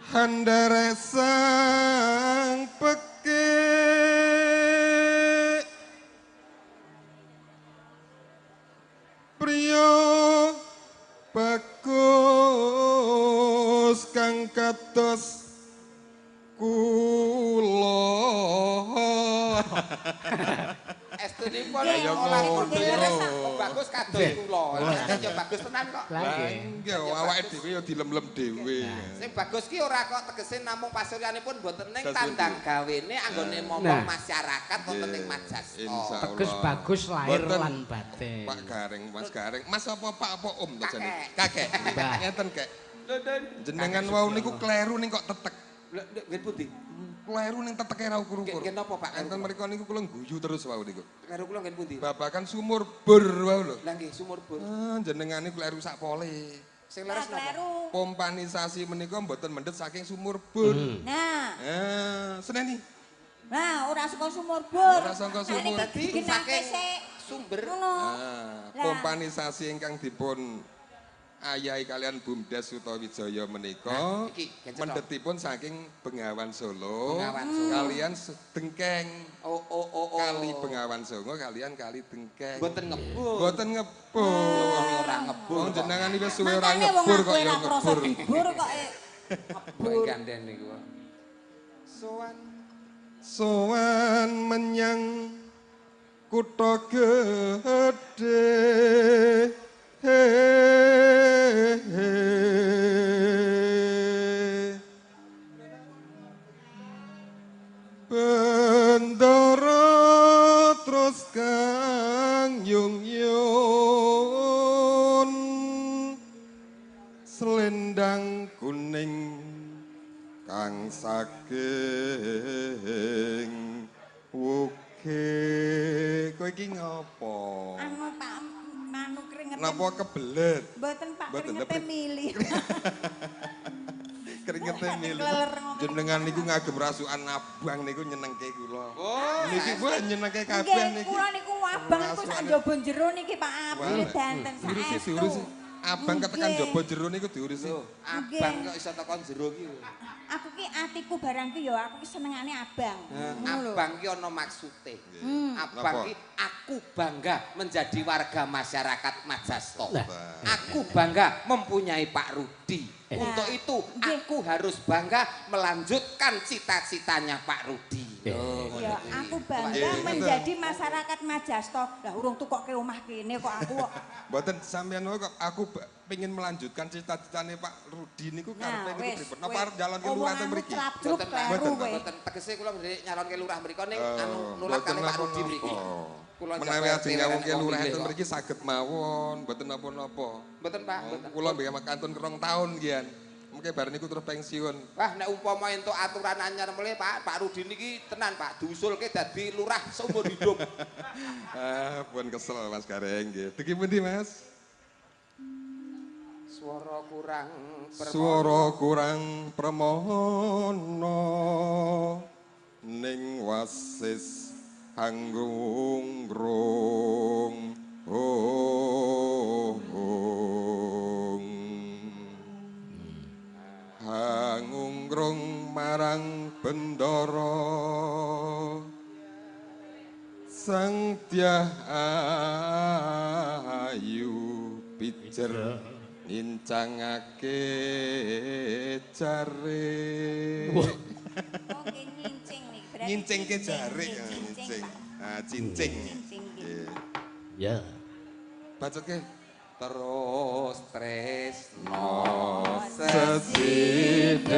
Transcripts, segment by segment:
Handare sang pekik priya bagus kang kados kula. Estunipun olah kok bagus kados kula. Ya bagus tenan kok. Lah nggih awake dhewe ya dilem-lem dhewe. Sing bagus ki ora kok tegese namung pasuryanipun mboten ning tandang gawene anggone momong masyarakat wonten ing Majasto. Teges bagus lahir lan batin. Pak Gareng, Mas Gareng. Mas apa Pak apa Om to jane? Kakek. Ngeten kek. Jenengan wau niku kleru ning kok tetek. Lho nggih pundi? Kleru ning teteke ra ukur-ukur. Nggih napa Pak? Enten mriku niku kula guyu terus wau niku. Kleru kula nggih pundi? Babakan sumur bor wau lho. Lah nggih sumur bor. Jenengan niku kleru sak pole. Sing leres napa? Pompanisasi menika mboten mendhet saking sumur bor. Nah. Seneni. Nah, ora saka sumur bor. Ora saka sumur. Dadi saking sumber. Nah, pompanisasi ingkang dipun ayahi kalian Bumdes Sutawijaya menika mendhetipun saking Bengawan Solo, kalian Dengkeng. Oh. Kali Bengawan Solo kalian kali Dengkeng. Mboten ngebur. Mboten ngebur. Ora ngebur. Wong jenengan iki wis suwe ora ngebur kok ya ngebur. Ngebur kok ngebur ganden niku. Sowan sowan menyang kutha gedhe. Bendara terus kang yung yun selendang kuning kang saking wuke. Kowe iki ngopo? Anu Pak manu keringet. Napa kebelet? Mboten Pak, keringete mili. Keringete mili. Jenengan niku ngagem rasukan abang niku nyenengke kula. Niki kula nyenengke kabeh niki. Kula niku abang niku sak njaba jero niki Pak Abdi danten saestu. Diurusi. Abang ketekan njaba jero niku diurusi. Abang kok iso tekan jero ki. Aku ki atiku barang ki ya aku ki senengane abang. Abang ki ana maksude. Abang ki aku bangga menjadi warga masyarakat Majasto. Aku bangga mempunyai Pak Rudi. Untuk itu aku harus bangga melanjutkan cita-citanya Pak Rudi. Ya, aku bangga menjadi masyarakat Majasto. Lah urung tukokke omah kene kok aku kok. Mboten sampeyan kok aku pengin melanjutkan cita-citane Pak Rudi niku karepe niku pripun? Napa arep nyalonke lurah teng mriki? Mboten tegese kula nyalonke lurah mriko ning anu nulak kalih Pak Rudi mriki. Menawi ajeng nyalonke lurah enten mriki saged mawon, mboten napa-napa. Mboten Pak, mboten. Kula nggih kantun 2 tahun nggih. Mungkin bareng niku terus pensiun. Wah, nek umpama entuk aturan anyar mulih Pak, Pak Rudi niki tenan Pak, diusulke dadi lurah seumur hidup. Ah, pun kesel Mas Gareng nggih. Dugi pundi Mas? Swara kurang permono. Swara kurang permono ning wasis hanggrung hangunggrung marang bendara sang dyah ayu pijer ngincangake jare. Oh, ngincing nih berarti. Ngincingke jare, ngincing. Ah, cincing. Ya. Bacotke terus tresno sesideman.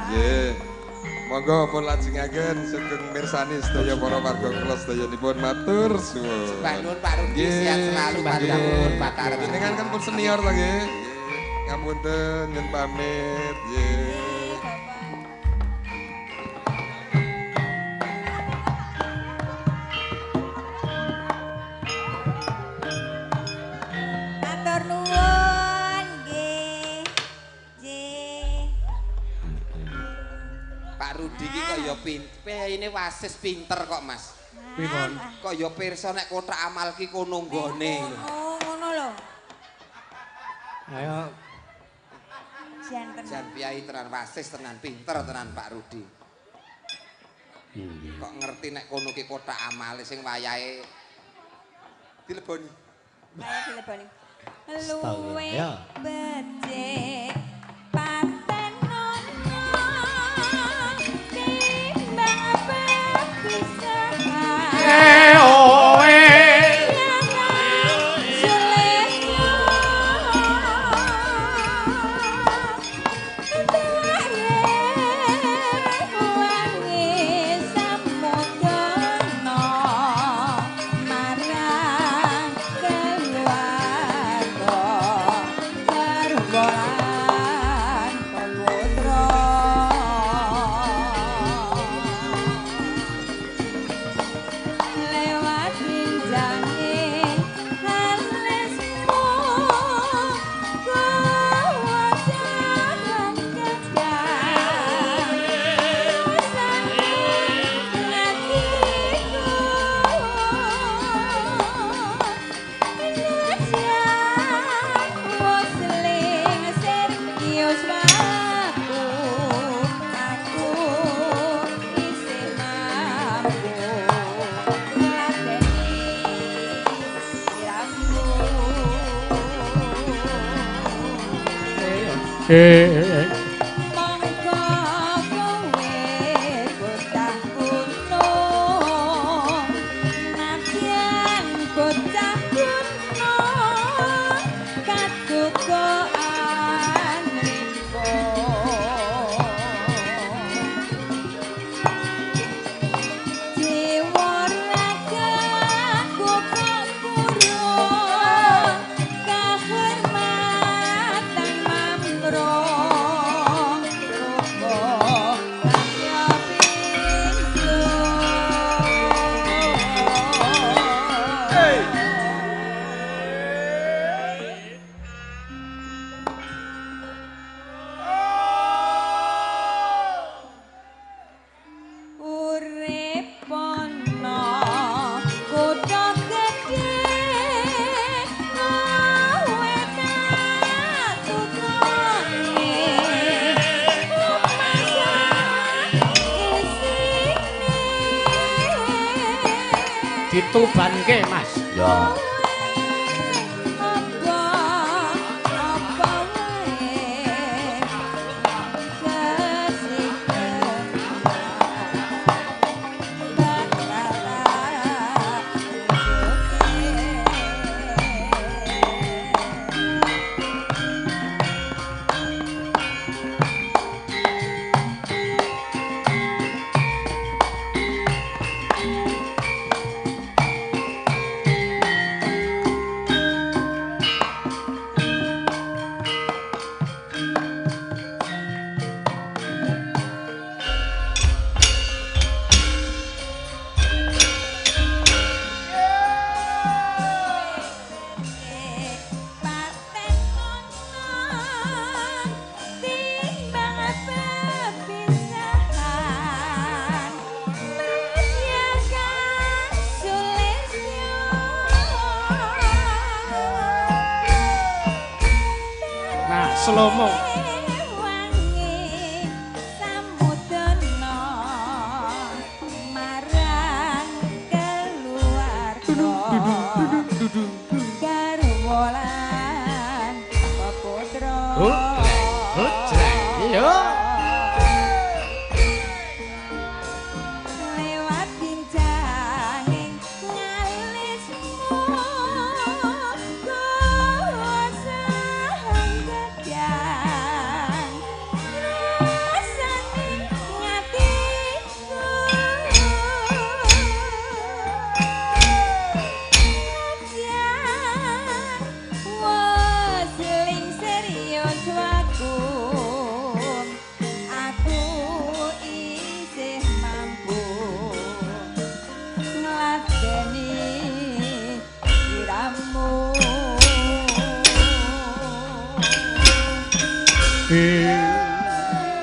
Nggih. Monggo pun lajengaken sugeng mirsani sedaya para warga kula sedayanipun matur suwun. Sembah nuwun Pak Rudi, sehat selalu panjang umur Batara. Jenengan kan pun senior to nggih. Ngapunten nyuwun pamit nggih. Matur nuwun nggih. Nggih. Pak Rudi iki kok ya pinter, ini wasis pinter kok Mas. Pripun? Kok ya pirsa nek kothak amal ki kono nggone. Oh, ngono lho. Ayo. Jan tenan. Jan piyai tenan wasis tenan pinter tenan Pak Rudi. Kok ngerti nek kono ki kothak amale sing wayahe dileboni. Wayahe dileboni. Luwe becik patenono timbang pepisahan. Monggo kowe bocah gunung, nadyan bocah gunung kaduka anripo. Jiwa ragaku kok purun kahormatan mamro. Ditubanke Mas. Ya. Slomo. Marang keluarga garwa lan peputra. Lewat bincanging ngalismu gosang gedang rasane ngatiku. Najan wis ling serius waku, aku isih mampu ngladeni sliramu.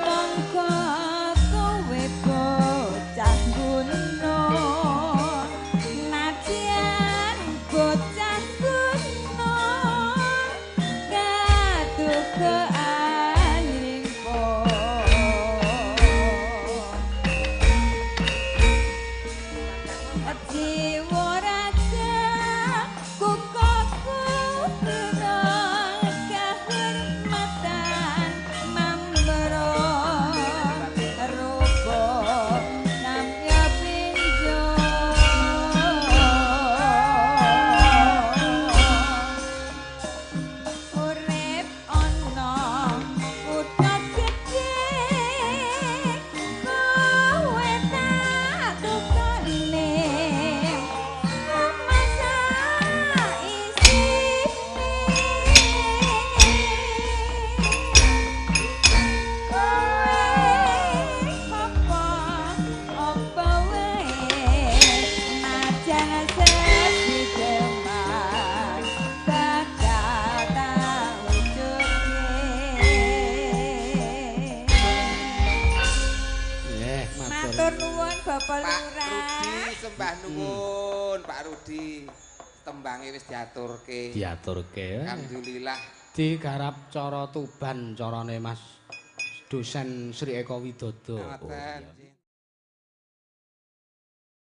Monggo kowe bocah gunung, nadyan bocah gunung kaduka anripa. Nuwun Pak Rudi. Tembange wis diaturke. Diaturke. Alhamdulillah. Digarap cara Tuban carane Mas dosen Sri Eko Widodo. Ngoten. Oh, iya.